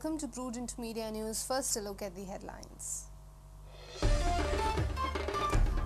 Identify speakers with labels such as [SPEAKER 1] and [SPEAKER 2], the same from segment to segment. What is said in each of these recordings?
[SPEAKER 1] Welcome to Prudent Media News. First, a look at the headlines.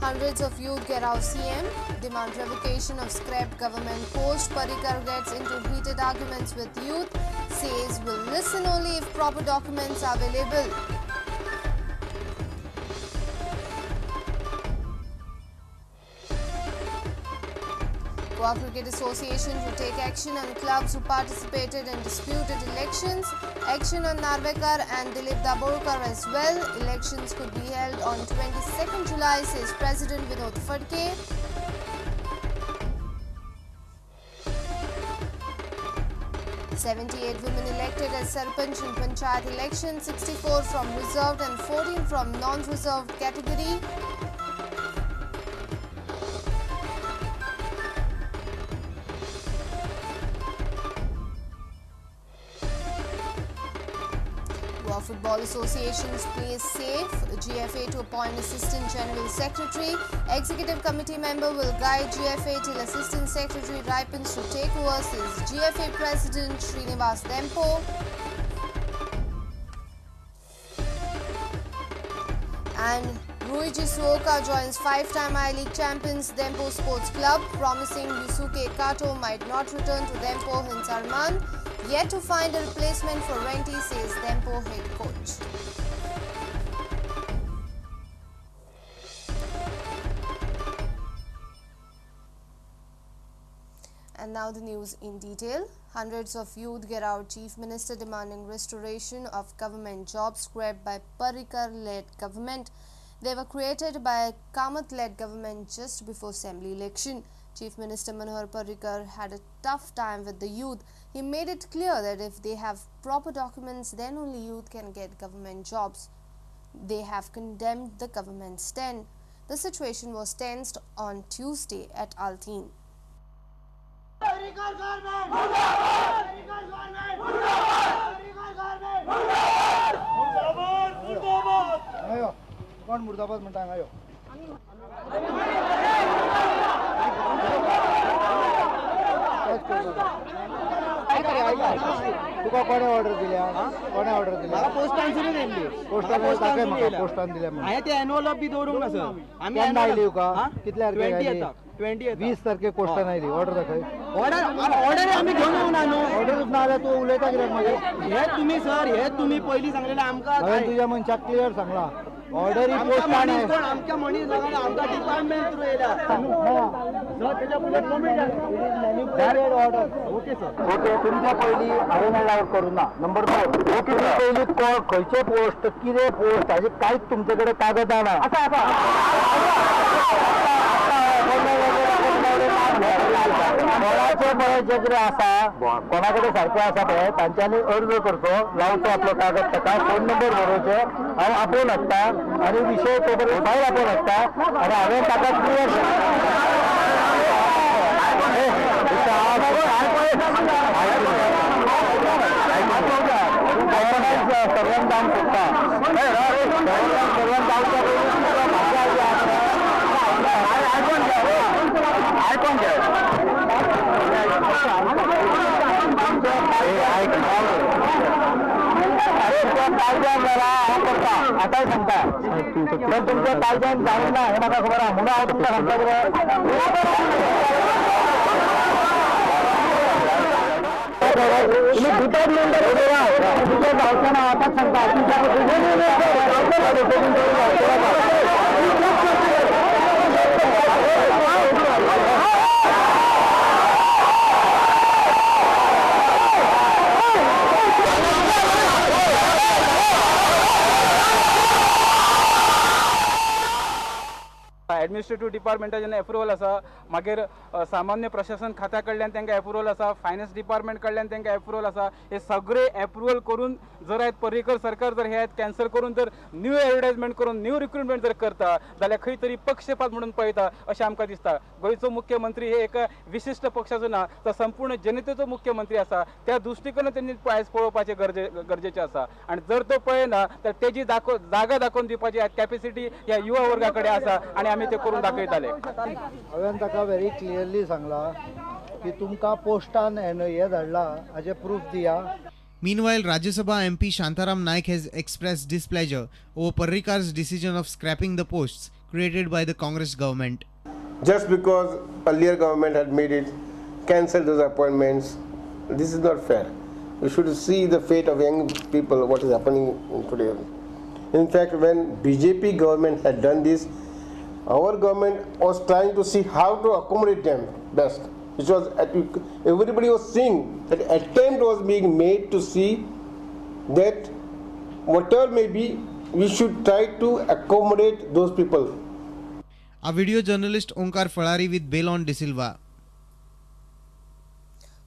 [SPEAKER 1] Hundreds of youth get out CM, demand revocation of scrapped government post. Parrikar gets into heated arguments with youth, says will listen only if proper documents are available. Goa Cricket Association to take action on clubs who participated in disputed elections. Action on Narvekar and Dilip Dabolkar as well. Elections could be held on 22nd July, says President Vinod Phadke. 78 women elected as Sarpanch in Panchayat election, 64 from reserved and 14 from non-reserved category. Goa Football Association's plays safe. GFA to appoint Assistant General Secretary. Executive Committee member will guide GFA till Assistant Secretary ripens to take over, says GFA President Srinivas Dempo. And Ruiji Suoka joins five-time I-League champions Dempo Sports Club, promising Yusuke Kato might not return to Dempo, hints Arman. Yet to find a replacement for Renti, says Dempo head coach. And now the news in detail. Hundreds of youth get out Chief Minister demanding restoration of government jobs scrapped by Parrikar-led government. They were created by Kamath-led government just before assembly election. Chief Minister Manohar Parrikar had a tough time with the youth. He made it clear that if they have proper documents, then only youth can get government jobs. They have condemned the government's stand. The situation was tensed on Tuesday at Altinho.
[SPEAKER 2] कोण मुर्दाबाद म्हणटा हांगा यो. तुका कोणे order दिल्या? कोणे order दिल्या?
[SPEAKER 3] म्हाका पोस्टान दिली.
[SPEAKER 2] पोस्टान दाखय म्हाका, पोस्टान दिल्या म्हणून.
[SPEAKER 3] हांवें ते एनवलप बी दवरूंक ना सर. आमी
[SPEAKER 2] केन्ना आयली तुका? कितल्या तारखेक आयली?
[SPEAKER 3] 20
[SPEAKER 2] 20 तारखेक पोस्टान आयली. ऑर्डर दाखय.
[SPEAKER 3] ऑर्डर ऑर्डर आमी घेवन येवना न्हू.
[SPEAKER 2] ऑर्डरूच ना जाल्यार तूं उलयता कित्याक मागीर?
[SPEAKER 3] हे तुम्ही सर, हे तुम्ही पयलीं सांगलेलें आमकां.
[SPEAKER 2] हांवें तुज्या मनशाक क्लियर सांगलां. ऑर्डर ही पोस्टान
[SPEAKER 3] कोण आमच्या मनीस लोकांनी आमकां डिपार्टमेंट थ्रू येयला.
[SPEAKER 2] Order
[SPEAKER 3] okay sir.
[SPEAKER 2] ओके, तुमच्या पयलीं हांवें अलावड करूं ना. नंबर 4, तुमी पयलीं खंयचे पोस्ट कितें पोस्ट हाजे कांयच तुमचे कडेन कागद ना. कोणाचे पळय जे कितें आसा, कोणा कडेन सारकें आसा पळय तांच्यांनी अर्ज करचो, लावचो आपलो कागद ताका, फोन नंबर बरोवचो, हांव आपोवन हाडटा आनी विशय तो बरो भायर आपोवन हाडटा आनी हांवें ताका क्लियर सर्वांक जावंक सोदता. सर्वांक जावच्या पयलीं तुका भाशा जी आसा आयकोन घे. अरे त्या कायद्यान जाला हांव करता, आतांय सांगता, पण तुमच्या कायद्यान जावंक ना हें म्हाका खबर आहा, म्हणून हांव तुमकां सांगता कितें. तुम्ही दुटोप नंबर तुमच्या जावचें ना, आतांच सांगता.
[SPEAKER 4] एडमिनिस्ट्रेटिव्ह डिपार्टमेंटाचें जेन्ना एप्रुवल आसा, मागीर सामान्य प्रशासन खात्या कडल्यान तांकां एप्रुवल आसा, फायनान्स डिपार्टमेंट कडल्यान तांकां एप्रुवल आसा. हे सगळे एप्रुवल करून जर आयज पर्रीकर सरकार जर हे आयज कॅन्सल करून जर न्यू एडवर्टायजमेंट करून न्यू रिक्रुटमेंट जर करता जाल्यार खंय तरी पक्षपात म्हणून पळयता अशें आमकां दिसता. गोंयचो मुख्यमंत्री हे एका विशिश्ट पक्षाचो ना तर संपूर्ण जनतेचो मुख्यमंत्री आसा. त्या दृश्टिकोनान तेणी आयज पळोवपाचें गरजेचें आसा आनी जर तो पळयना तर तेजी जागा दाखोवन दिवपाची कॅपेसिटी ह्या युवा वर्गा कडेन आसा आनी आमी ते करून दाखयताले.
[SPEAKER 2] हांवें ताका व्हेरी क्लियरली सांगलां की तुमकां पोस्टान हें धाडलां हाजें प्रूफ दिया.
[SPEAKER 5] Meanwhile, Rajya Sabha MP Shantaram Naik has expressed displeasure over Parrikar's decision of scrapping the posts created by the Congress government.
[SPEAKER 6] Just because earlier government had made it, cancel those appointments, this is not fair. We should see the fate of young people, what is happening today. In fact, when BJP government had done this, our government was trying to see how to accommodate them best. Which was, everybody was seeing that attempt was being made to see that whatever may be, we should try to accommodate those people.
[SPEAKER 5] A video journalist Onkar Falari with Belon De Silva.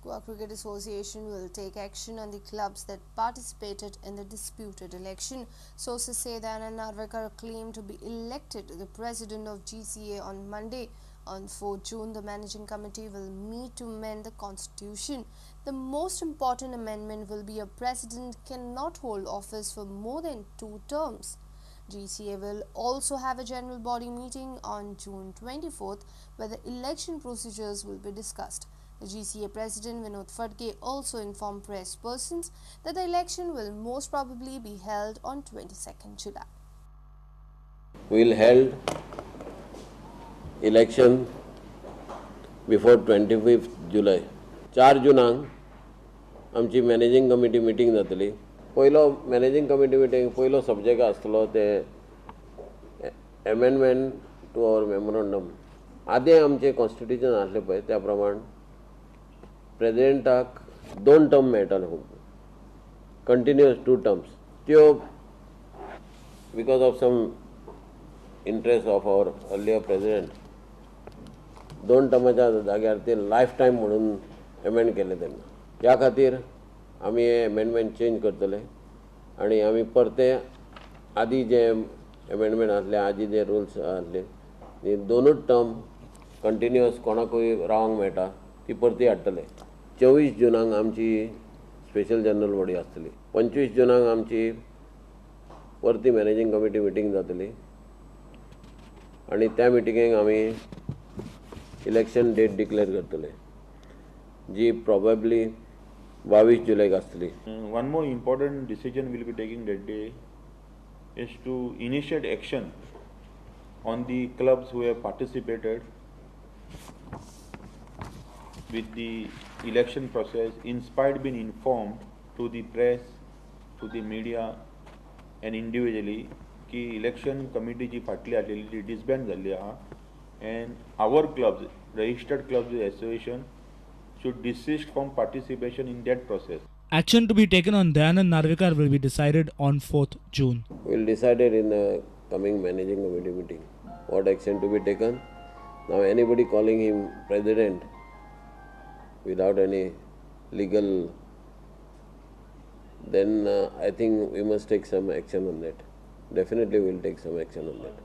[SPEAKER 1] Goa Cricket Association will take action on the clubs that participated in the disputed election. Sources say that Anand Narvekar claimed to be elected the president of GCA on Monday. On 4 June, the managing committee will meet to amend the constitution. The most important amendment will be a president cannot hold office for more than 2 terms. GCA will also have a general body meeting on June 24th, where the election procedures will be discussed. The GCA president Vinod Phadke also informed press persons that the election will most probably be held on 22nd July.
[SPEAKER 7] We will held election before 25th July. 4 जुनाक आमची managing committee meeting जातली. पयलो managing committee meeting पयलो subject आसतलो ते amendment two our memorandum. आदीं आमचें constitution आसलें पळय त्या प्रमाण प्रेजिडेंटाक 2 टर्म मेळटाले, कंटिन्युअस 2 टर्म्स. त्यो because of some interest of our earlier president 2 टर्माच्या जाग्यार ते लायफ टायम म्हणून एमेंड केले तेन्ना. ह्या खातीर आमी हे एमेंडमेंट चेंज करतले आनी आमी परते आदी जे एमेंडमेंट आसले, आदी जे रुल्स आसले, ती 2 टर्म कंटिन्युअस कोणाकूय रावंक मेळटा ती परती हाडटले. 24 जुनाक आमची स्पेशल जनरल बॉडी आसतली. 25 जुनाक आमची परती मॅनेजिंग कमिटी मिटींग जातली आनी त्या मिटिंगेक आमी इलेक्शन डेट डिक्लेअर करतले, जी प्रोबेबली 22 जुलैक आसतली.
[SPEAKER 8] One more important decision we'll be taking that day is to initiate action on the clubs who have participated with the election process, in spite being informed to the press, to the media and individually की election committee जी फाटली आसलेली ती disband जाल्ली आहा and our clubs, registered clubs association should desist from participation in that process.
[SPEAKER 9] Action to be taken on Dayanand Narvekar will be decided on 4th June.
[SPEAKER 7] We will decide it in the coming managing committee meeting what action to be taken. Now anybody calling him president without any legal, then I think we must take some action on that. Definitely we will take some action on that.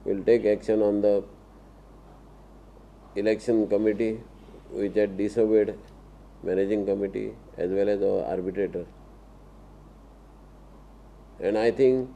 [SPEAKER 7] We will take action on the election committee which had disobeyed managing committee as well as our arbitrator. And I think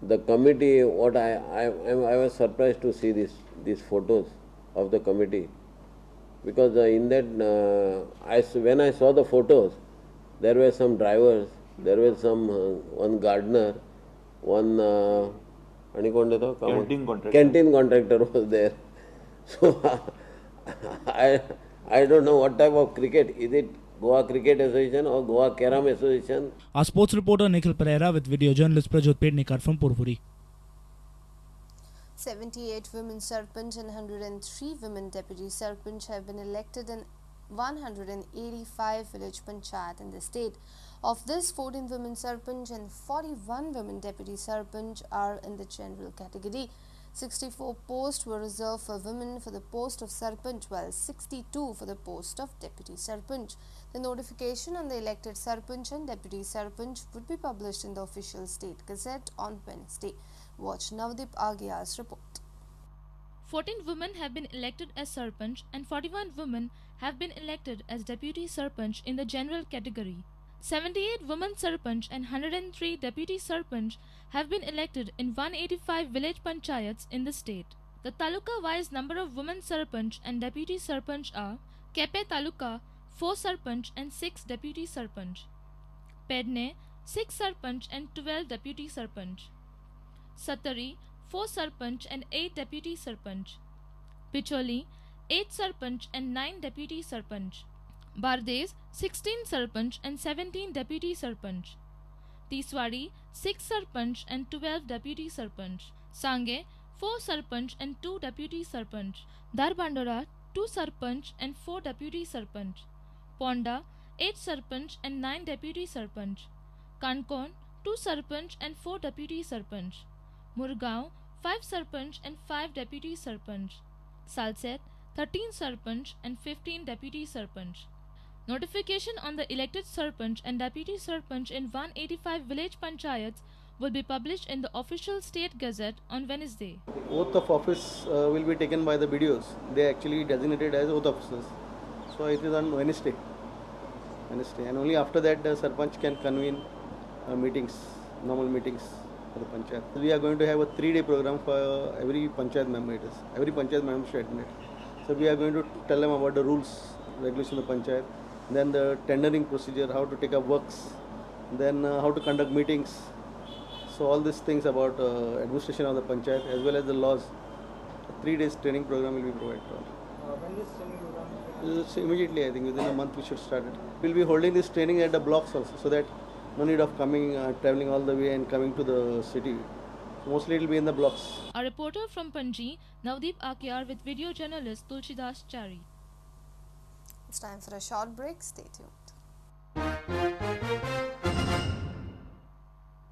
[SPEAKER 7] the committee, what I was surprised to see these photos of the committee, because in that when I saw the photos, there were some drivers, there were some one gardener, one canteen contractor was there. So I don't know what type of cricket. Is it Goa Cricket Association or Goa Carom Association?
[SPEAKER 9] Our sports reporter Nikhil Pereira with video journalist Prajot Pednekar from Porvorim.
[SPEAKER 1] 78 women sarpanch and 103 women deputy sarpanch have been elected in 185 village panchayat in the state. Of this, 14 women sarpanch and 41 women deputy sarpanch are in the general category. 64 posts were reserved for women for the post of sarpanch, while 62 for the post of deputy sarpanch. The notification on the elected sarpanch and deputy sarpanch would be published in the official state gazette on Wednesday. Watch Navdeep Agia's report.
[SPEAKER 10] 14 women have been elected as sarpanch and 41 women have been elected as deputy sarpanch in the general category. 78 women sarpanch and 103 deputy sarpanch have been elected in 185 village panchayats in the state. The taluka-wise number of women sarpanch and deputy sarpanch are Kepe Taluka 4 sarpanch and 6 deputy sarpanch, Pedne 6 Sarpanch and 12 Deputy Sarpanch. Sattari 4 Sarpanch and 8 Deputy Sarpanch. Picholi 8 Sarpanch and 9 Deputy Sarpanch. Bardez 16 Sarpanch and 17 Deputy Sarpanch. Tiswadi 6 Sarpanch and 12 Deputy Sarpanch. Sange 4 Sarpanch and 2 Deputy Sarpanch. Darbandora 2 Sarpanch and 4 Deputy Sarpanch. Ponda 8 Sarpanch and 9 Deputy Sarpanch. Kankon 2 Sarpanch and 4 Deputy Sarpanch. Murgaon 5 Sarpanch and 5 Deputy Sarpanch. Salset 13 Sarpanch and 15 Deputy Sarpanch. Notification on the elected Sarpanch and Deputy Sarpanch in 185 village panchayats will be published in the official state gazette on Wednesday.
[SPEAKER 11] Oath of office will be taken by the BDOs. They actually designated as oath officers. So it is on Wednesday. And only after that the Sarpanch can convene meetings, normal meetings for the panchayat. We are going to have a 3-day program for every panchayat member. It is every panchayat member should attend it. So we are going to tell them about the rules, regulation of the panchayat, then the tendering procedure, how to take up works, then how to conduct meetings. So all these things about administration of the panchayat as well as the laws. 3 days training program will be provided to all.
[SPEAKER 12] When this training program?
[SPEAKER 11] Immediately, I think within a month we should start it. We'll be holding this training at the blocks also, so that no need of coming, traveling all the way and coming to the city. So mostly it will be in the blocks.
[SPEAKER 10] A reporter from Panji, Navdeep Akyar with video journalist Tulsidas Chari.
[SPEAKER 1] It's time for a short break. Stay tuned.